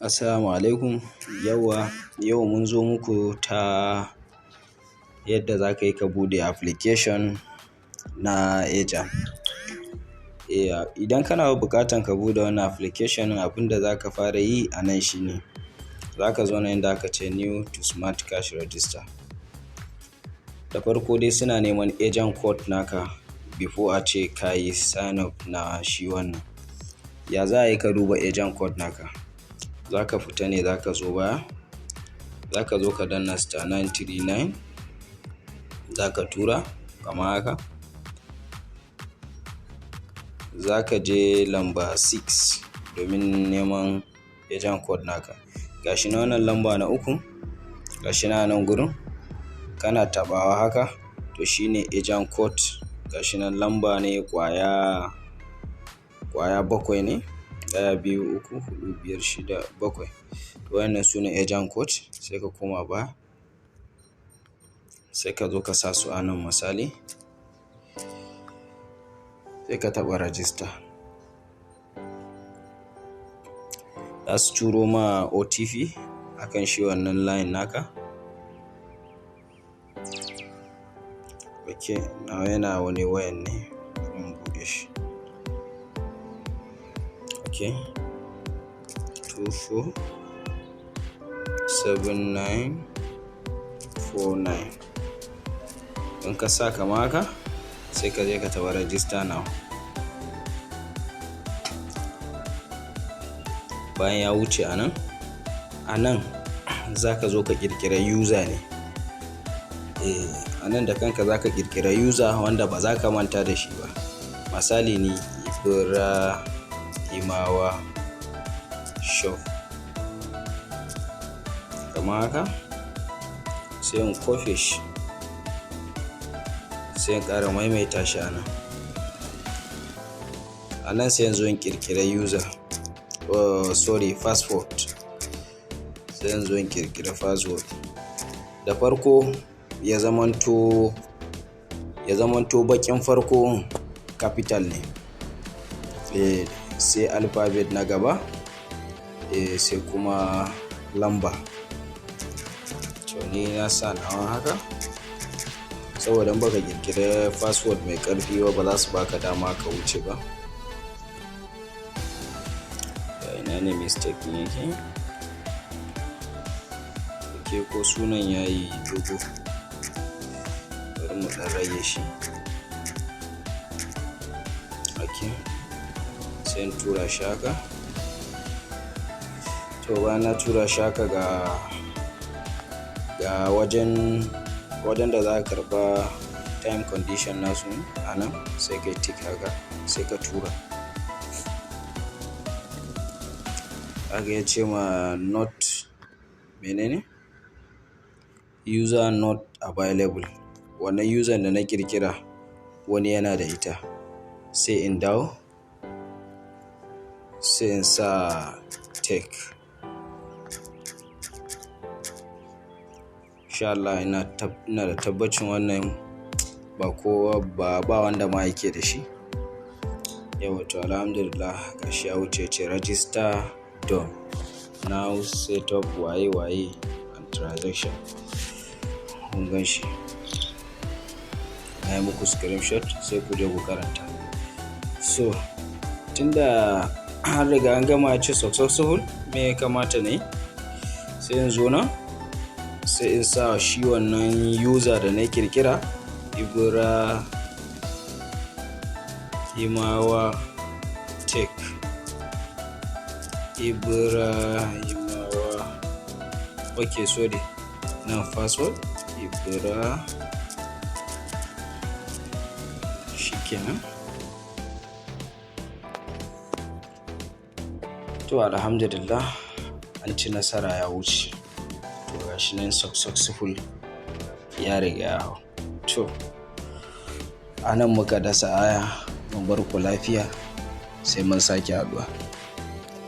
Assalamu alaikum. Yauwa, yau mun zo muku ta yadda za ka yi ka buɗe application na Eja. Idan kana buƙatan ka buɗe wannan application, abin da za ka fara yi a nan shine za ka zo nan inda aka ce "New to Smart Cash Register". Da farko dai suna neman agent code naka before a ce ka yi sign up na shi wannan. Ya za a yi ka duba agent code naka? Za ka fita ne, za ka zo baya, za ka zo ka danna *939, za ka tura kamar haka. Za ka je lamba 6 domin neman agent code naka. Ga shi na wannan lamba na uku, ga shi nan a nan gurin, kana taɓawa haka, to shine agent code. Ga shi nan lamba ne ƙwaya, ƙwaya bakwai ne. Ɗaya, biyu, uku, huɗu, biyar, shida, bakwai. To, wayannan su ne agent code. Sai ka koma baya, sai ka zo ka sa su a nan misali. Sai ka taɓa register. Za su turo ma OTP akan shi wannan line naka. Ok, nawa yana wani wayan ne, bari mu buɗe shi. Ok, 247949. In ka sa kamar haka, sai ka je ka taɓa "Register now". Bayan ya wuce a nan, a nan za ka zo ka ƙirƙira user ne. A nan da kanka za ka ƙirƙira user wanda ba za ka manta da shi ba. Misali, ni Ibrahimawa Shop. Kamar haka, sai in copy shi, sai in ƙara maimaita shi a nan. A nan sai in zo in ƙirƙira user, oh sorry, password. Sai in zo in ƙirƙira password. Da farko ya zamanto baƙin farko capital ne. Sai alphabet na gaba, sai kuma lamba. To, ni na sa nawa haka. Saboda in baka ƙirƙira password mai ƙarfi ba, ba za su baka dama ka wuce ba. Ina ne mistake ɗin yake? Ok, ko sunan yayi dogo. Bari mu ɗan rage shi. Ok, sai in tura shi haka. To, bayan na tura shi haka, ga wajen da za ka karɓa term condition nasu a nan, sai ka yi tick haka, sai ka tura. Haka ya ce ma not menene? User not available. Wannan user da na ƙirƙira wani yana da ita. Sai in dawo, sai in sa tech. Insha Allah ina da tabbacin wannan ba kowa ba, ba wanda ma yake da shi. Yauwa, to alhamdulillah, gashi ya wuce, ce "Register done. Now set up waye waye and transaction". Kun gan shi. Na yi muku screenshot, sai ku je ku karanta. So tunda an riga an gama, ce successful, me ya kamata ne? Sai in zo nan, sai in sa shi wannan user da na ƙirƙira, Ibrahimawa Tech. Ibrahimawa. Ok, sorry. Nan password Ibra. Shikenan. To, alhamdulillah, an ci nasara, ya wuce. To, gashi nan successful, ya riga ya hau. To, a nan muka dasa aya, mun bar ku lafiya, sai mun sake haɗuwa.